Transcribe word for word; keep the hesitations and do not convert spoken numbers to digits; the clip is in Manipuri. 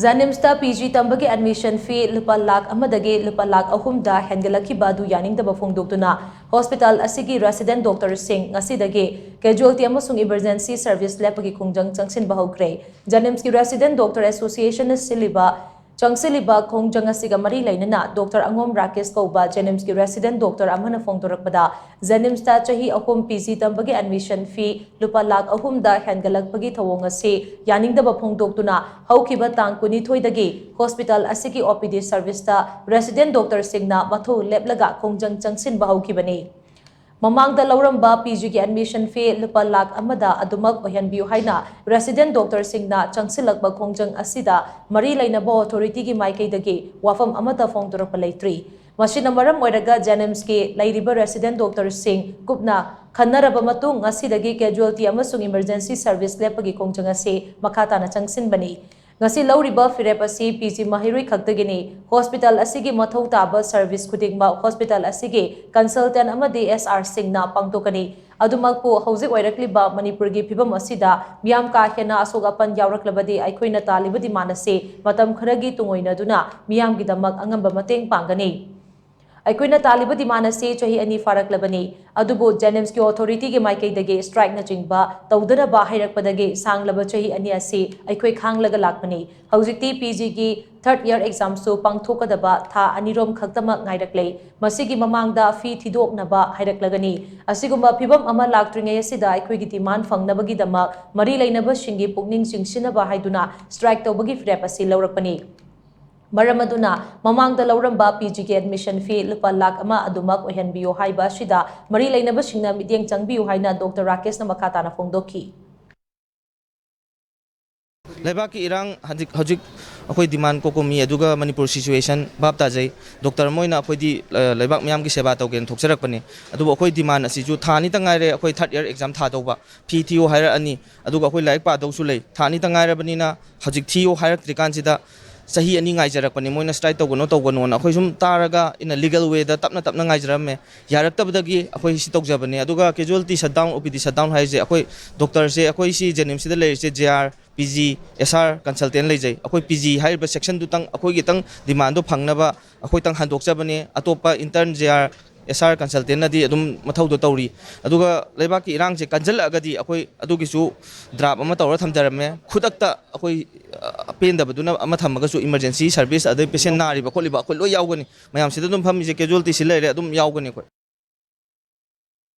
ꯖꯦꯅꯤꯝꯁꯇ ꯄꯤ ꯖꯤ ꯇꯝꯕꯒꯤ ꯑꯦꯗꯃꯤꯁꯟ ꯐꯤ ꯂꯨꯄꯥ ꯂꯥꯈ ꯑꯃꯗꯒꯤ ꯂꯨꯄꯥ ꯂꯥꯈ ꯑꯍꯨꯝꯗ ꯍꯦꯟꯒꯠꯂꯛꯈꯤꯕ ꯑꯗꯨ ꯌꯥꯅꯤꯡꯗꯕ ꯐꯣꯡꯗꯣꯛꯇꯨꯅ ꯍꯣꯁꯄꯤꯇꯥꯜ ꯑꯁꯤꯒꯤ ꯔꯦꯁꯤꯗꯦꯟꯠ ꯗꯣꯛꯇꯔꯁꯤꯡ ꯉꯁꯤꯗꯒꯤ ꯀꯦꯖꯨꯋꯦꯜꯇꯤ ꯑꯃꯁꯨꯡ ꯏꯃꯔꯖꯦꯟꯁꯤ ꯁꯔꯚꯤꯁ ꯂꯦꯞꯄꯒꯤ ꯈꯣꯡꯖꯪ ꯆꯪꯁꯤꯟꯕ ꯍꯧꯈ꯭ꯔꯦ꯫ ꯖꯦꯅꯤꯝꯁꯀꯤ ꯔꯦꯁꯤꯗꯦꯟꯠ ꯗꯣꯛꯇꯔ ꯑꯦꯁꯣꯁꯤꯌꯦꯁꯟꯅ ꯁꯤꯜꯂꯤꯕ ꯆꯪꯁꯤꯜꯂꯤꯕ ꯈꯣꯡꯖꯪ ꯑꯁꯤꯒ ꯃꯔꯤ ꯂꯩꯅꯅ ꯗꯣꯛꯇꯔ ꯑꯉꯣꯝ ꯔꯥꯀꯦꯁ ꯀꯧꯕ ꯖꯦꯅꯤꯝꯁꯀꯤ ꯔꯦꯁꯤꯗꯦꯟꯠ ꯗꯣꯛꯇꯔ ꯑꯃꯅ ꯐꯣꯡꯗꯣꯔꯛꯄꯗ, ꯖꯦꯅꯤꯝꯁꯇ ꯆꯍꯤ ꯑꯍꯨꯝ ꯄꯤ ꯖꯤ ꯇꯝꯕꯒꯤ ꯑꯦꯗꯃꯤꯁꯟ ꯐꯤ ꯂꯨꯄꯥ ꯂꯥꯈ ꯑꯍꯨꯝꯗ ꯍꯦꯟꯒꯠꯂꯛꯄꯒꯤ ꯊꯧꯑꯣꯡ ꯑꯁꯤ ꯌꯥꯅꯤꯡꯗꯕ ꯐꯣꯡꯗꯣꯛꯇꯨꯅ ꯍꯧꯈꯤꯕ ꯇꯥꯡ ꯀꯨꯟꯅꯤꯊꯣꯏꯗꯒꯤ ꯍꯣꯁꯄꯤꯇꯥꯜ ꯑꯁꯤꯒꯤ ꯑꯣ ꯄꯤ ꯗꯤ ꯁꯔꯚꯤꯁꯇ ꯔꯦꯁꯤꯗꯦꯟꯠ ꯗꯣꯛꯇꯔꯁꯤꯡꯅ ꯃꯊꯧ ꯂꯦꯞꯂꯒ ꯈꯣꯡꯖꯪ ꯆꯪꯁꯤꯟꯕ ꯍꯧꯈꯤꯕꯅꯤ꯫ ꯃꯃꯥꯡꯗ ꯂꯧꯔꯝꯕ ꯄꯤ ꯖꯤꯒꯤ ꯑꯦꯗꯃꯤꯁꯟ ꯐꯤ ꯂꯨꯄꯥ ꯂꯥꯈ ꯑꯃꯗ ꯑꯗꯨꯃꯛ ꯑꯣꯏꯍꯟꯕꯤꯌꯨ ꯍꯥꯏꯅ ꯔꯦꯁꯤꯗꯦꯟꯠ ꯗꯣꯛꯇꯔꯁꯤꯡꯅ ꯆꯪꯁꯤꯜꯂꯛꯄ ꯈꯣꯡꯖꯪ ꯑꯁꯤꯗ ꯃꯔꯤ ꯂꯩꯅꯕ ꯑꯣꯊꯣꯔꯤꯇꯤꯒꯤ ꯃꯥꯏꯀꯩꯗꯒꯤ ꯋꯥꯐꯝ ꯑꯃꯠꯇ ꯐꯣꯡꯗꯣꯔꯛꯄ ꯂꯩꯇ꯭ꯔꯤ꯫ ꯃꯁꯤꯅ ꯃꯔꯝ ꯑꯣꯏꯔꯒ ꯖꯦꯅꯤꯝꯁꯀꯤ ꯂꯩꯔꯤꯕ ꯔꯦꯁꯤꯗꯦꯟꯠ ꯗꯣꯛꯇꯔꯁꯤꯡ ꯀꯨꯞꯅ ꯈꯟꯅꯔꯕ ꯃꯇꯨꯡ ꯉꯁꯤꯗꯒꯤ ꯀꯦꯖꯨꯋꯦꯜꯇꯤ ꯑꯃꯁꯨꯡ ꯏꯃꯔꯖꯦꯟꯁꯤ ꯁꯔꯚꯤꯁ ꯂꯦꯞꯄꯒꯤ ꯈꯣꯡꯖꯪ ꯑꯁꯤ ꯃꯈꯥ ꯇꯥꯅ ꯆꯪꯁꯤꯟꯕꯅꯤ꯫ ꯉꯁꯤ ꯂꯧꯔꯤꯕ ꯐꯤꯔꯦꯞ ꯑꯁꯤ ꯄꯤ ꯖꯤ ꯃꯍꯩꯔꯣꯏ ꯈꯛꯇꯒꯤꯅꯤ꯫ ꯍꯣꯁꯄꯤꯇꯥꯜ ꯑꯁꯤꯒꯤ ꯃꯊꯧ ꯇꯥꯕ ꯁꯔꯚꯤꯁ ꯈꯨꯗꯤꯡꯃꯛ ꯍꯣꯁꯄꯤꯇꯥꯜ ꯑꯁꯤꯒꯤ ꯀꯟꯁꯜꯇꯦꯟꯠ ꯑꯃꯗꯤ ꯑꯦꯁ ꯑꯥꯔꯁꯤꯡꯅ ꯄꯥꯡꯊꯣꯛꯀꯅꯤ꯫ ꯑꯗꯨꯃꯛꯄꯨ ꯍꯧꯖꯤꯛ ꯑꯣꯏꯔꯛꯂꯤꯕ ꯃꯅꯤꯄꯨꯔꯒꯤ ꯐꯤꯚꯝ ꯑꯁꯤꯗ ꯃꯤꯌꯥꯝ ꯀꯥ ꯍꯦꯟꯅ ꯑꯁꯣꯛ ꯑꯄꯟ ꯌꯥꯎꯔꯛꯂꯕꯗꯤ ꯑꯩꯈꯣꯏꯅ ꯇꯥꯜꯂꯤꯕ ꯗꯤꯃꯥꯟ ꯑꯁꯤ ꯃꯇꯝ ꯈꯔꯒꯤ ꯇꯨꯡꯑꯣꯏꯅꯗꯨꯅ ꯃꯤꯌꯥꯝꯒꯤꯗꯃꯛ ꯑꯉꯝꯕ ꯃꯇꯦꯡ ꯄꯥꯡꯒꯅꯤ꯫ ꯑꯩꯈꯣꯏꯅ ꯇꯥꯜꯂꯤꯕ ꯗꯤꯃꯥꯟ ꯑꯁꯤ ꯆꯍꯤ ꯑꯅꯤ ꯐꯥꯔꯛꯂꯕꯅꯤ, ꯑꯗꯨꯕꯨ ꯖꯦꯅꯤꯝꯁꯀꯤ ꯑꯣꯊꯣꯔꯤꯇꯤꯒꯤ ꯃꯥꯏꯀꯩꯗꯒꯤ ꯁ꯭ꯇ꯭ꯔꯥꯏꯛꯅꯆꯤꯡꯕ ꯇꯧꯗꯅꯕ ꯍꯥꯏꯔꯛꯄꯗꯒꯤ ꯁꯥꯡꯂꯕ ꯆꯍꯤ ꯑꯅꯤ ꯑꯁꯤ ꯑꯩꯈꯣꯏ ꯈꯥꯡꯂꯒ ꯂꯥꯛꯄꯅꯤ꯫ ꯍꯧꯖꯤꯛꯇꯤ ꯄꯤ ꯖꯤꯒꯤ ꯊꯥꯔꯠ ꯏꯌꯥꯔ ꯑꯦꯛꯖꯥꯝꯁꯨ ꯄꯥꯡꯊꯣꯛꯀꯗꯕ ꯊꯥ ꯑꯅꯤꯔꯣꯝ ꯈꯛꯇꯃꯛ ꯉꯥꯏꯔꯛꯂꯦ꯫ ꯃꯁꯤꯒꯤ ꯃꯃꯥꯡꯗ ꯐꯤ ꯊꯤꯗꯣꯛꯅꯕ ꯍꯥꯏꯔꯛꯂꯒꯅꯤ꯫ ꯑꯁꯤꯒꯨꯝꯕ ꯐꯤꯚꯝ ꯑꯃ ꯂꯥꯛꯇ꯭ꯔꯤꯉꯩ ꯑꯁꯤꯗ ꯑꯩꯈꯣꯏꯒꯤ ꯗꯤꯃꯥꯟ ꯐꯪꯅꯕꯒꯤꯗꯃꯛ ꯃꯔꯤ ꯂꯩꯅꯕꯁꯤꯡꯒꯤ ꯄꯨꯛꯅꯤꯡ ꯆꯤꯡꯁꯤꯟꯅꯕ ꯍꯥꯏꯗꯨꯅ ꯁ꯭ꯇ꯭ꯔꯥꯏꯛ ꯇꯧꯕꯒꯤ ꯐꯤꯔꯦꯞ ꯑꯁꯤ ꯂꯧꯔꯛꯄꯅꯤ꯫ ꯃꯔꯝ ꯑꯗꯨꯅ ꯃꯃꯥꯡꯗ ꯂꯧꯔꯝꯕ ꯄꯤ ꯖꯤꯒꯤ ꯑꯦꯗꯃꯤꯁꯟ ꯐꯤ ꯂꯨꯄꯥ ꯂꯥꯈ ꯑꯃ ꯑꯗꯨꯃꯛ ꯑꯣꯏꯍꯟꯕꯤꯌꯨ ꯍꯥꯏꯕ ꯑꯁꯤꯗ ꯃꯔꯤ ꯂꯩꯅꯕꯁꯤꯡꯅ ꯃꯤꯠꯌꯦꯡ ꯆꯪꯕꯤꯌꯨ ꯍꯥꯏꯅ ꯗꯣꯛꯇꯔ ꯔꯥꯀꯦꯁꯅ ꯃꯈꯥ ꯇꯥꯅ ꯐꯣꯡꯗꯣꯛꯈꯤ꯫ ꯂꯩꯕꯥꯛꯀꯤ ꯏꯔꯥꯡ ꯍꯧꯖꯤꯛ, ꯍꯧꯖꯤꯛ ꯑꯩꯈꯣꯏ ꯗꯤꯃꯥꯟ ꯀꯣꯀꯣꯃꯤ ꯑꯗꯨꯒ ꯃꯅꯤꯄꯨꯔ ꯁꯤꯆꯨꯋꯦꯁꯟ ꯚꯥꯞ ꯇꯥꯖꯩ꯫ ꯗꯣꯛꯇꯔ ꯑꯃ ꯑꯣꯏꯅ ꯑꯩꯈꯣꯏꯗꯤ, ꯑ, ꯂꯩꯕꯥꯛ ꯃꯤꯌꯥꯝꯒꯤ ꯁꯦꯕꯥ ꯇꯧꯒꯦꯅ ꯊꯣꯛꯆꯔꯛꯄꯅꯤ꯫ ꯑꯗꯨꯕꯨ ꯑꯩꯈꯣꯏ ꯗꯤꯃꯥꯟ ꯑꯁꯤꯁꯨ ꯊꯥ ꯑꯅꯤꯇ ꯉꯥꯏꯔꯦ ꯑꯩꯈꯣꯏ ꯊꯥꯔꯠ ꯏꯌꯥꯔ ꯑꯦꯛꯖꯥꯝ ꯊꯥꯗꯧꯕ꯫ ꯐꯤ ꯊꯤꯌꯨ ꯍꯥꯏꯔꯛꯑꯅꯤ, ꯑꯗꯨꯒ ꯑꯩꯈꯣꯏ ꯂꯥꯏꯔꯤꯛ ꯄꯥꯗꯧꯁꯨ ꯂꯩ꯫ ꯊꯥ ꯑꯅꯤꯇ ꯉꯥꯏꯔꯕꯅꯤꯅ ꯍꯧꯖꯤꯛ ꯊꯤꯌꯨ ꯍꯥꯏꯔꯛꯇ꯭ꯔꯤꯀꯥꯟꯁꯤꯗ ꯆꯍꯤ ꯑꯅꯤ ꯉꯥꯏꯖꯔꯛꯄꯅꯤ, ꯃꯣꯏꯅ strike ꯇꯧꯒꯅꯣ ꯇꯧꯒꯅꯣꯅ꯫ ꯑꯩꯈꯣꯏ ꯁꯨꯝ ꯇꯥꯔꯒ in a legal way ꯗ ꯇꯞꯅ ꯇꯞꯅ ꯉꯥꯏꯖꯔꯝꯃꯦ꯫ ꯌꯥꯔꯛꯇꯕꯗꯒꯤ ꯑꯩꯈꯣꯏ ꯁꯤ ꯇꯧꯖꯕꯅꯦ꯫ ꯑꯗꯨꯒ casualty shutdown, O P D shutdown ꯍꯥꯏꯔꯤꯁꯦ ꯑꯩꯈꯣꯏ ꯗꯣꯛꯇꯔꯁꯦ, ꯑꯩꯈꯣꯏ ꯁꯤ ꯖꯦꯅꯤꯝꯁꯁꯤꯗ ꯂꯩꯔꯤꯁꯦ J R, P G, S R consultant ꯂꯩꯖꯩ꯫ ꯑꯩꯈꯣꯏ P G ꯍꯥꯏꯔꯤꯕ section ꯗꯨꯇꯪ, ꯑꯩꯈꯣꯏꯒꯤꯇꯪ demand ꯗꯣ ꯐꯪꯅꯕ ꯑꯩꯈꯣꯏꯇꯪ ꯍꯟꯗꯣꯛꯆꯕꯅꯦ꯫ ꯑꯇꯣꯞꯄ intern J R, S R consultant ꯅꯗꯤ ꯑꯗꯨꯝ ꯃꯊꯧꯗꯣ ꯇꯧꯔꯤ꯫ ꯑꯗꯨꯒ ꯂꯩꯕꯥꯛꯀꯤ ꯏꯔꯥꯡꯁꯦ ꯀꯟꯖꯜꯂꯛꯑꯒꯗꯤ ꯑꯩꯈꯣꯏ ꯑꯗꯨꯒꯤꯁꯨ draft ꯑꯃ ꯇꯧꯔ ꯊꯝꯖꯔꯝꯃꯦ꯫ ꯈꯨꯗꯛꯇ ꯑꯩꯈꯣꯏ, ꯑ, ꯄꯦꯟꯗꯕꯗꯨꯅ ꯑꯃ ꯊꯝꯃꯒꯁꯨ emergency service, ꯑꯗꯩ patient ꯅꯥꯔꯤꯕ ꯈꯣꯠꯂꯤꯕ ꯑꯩꯈꯣꯏ ꯂꯣꯏ ꯌꯥꯎꯒꯅꯤ꯫ ꯃꯌꯥꯝꯁꯤꯗ ꯑꯗꯨꯝ ꯐꯝꯃꯤꯁꯦ casualty ꯁꯤ ꯂꯩꯔꯦ, ꯑꯗꯨꯝ ꯌꯥꯎꯒꯅꯤ ꯑꯩꯈꯣꯏ꯫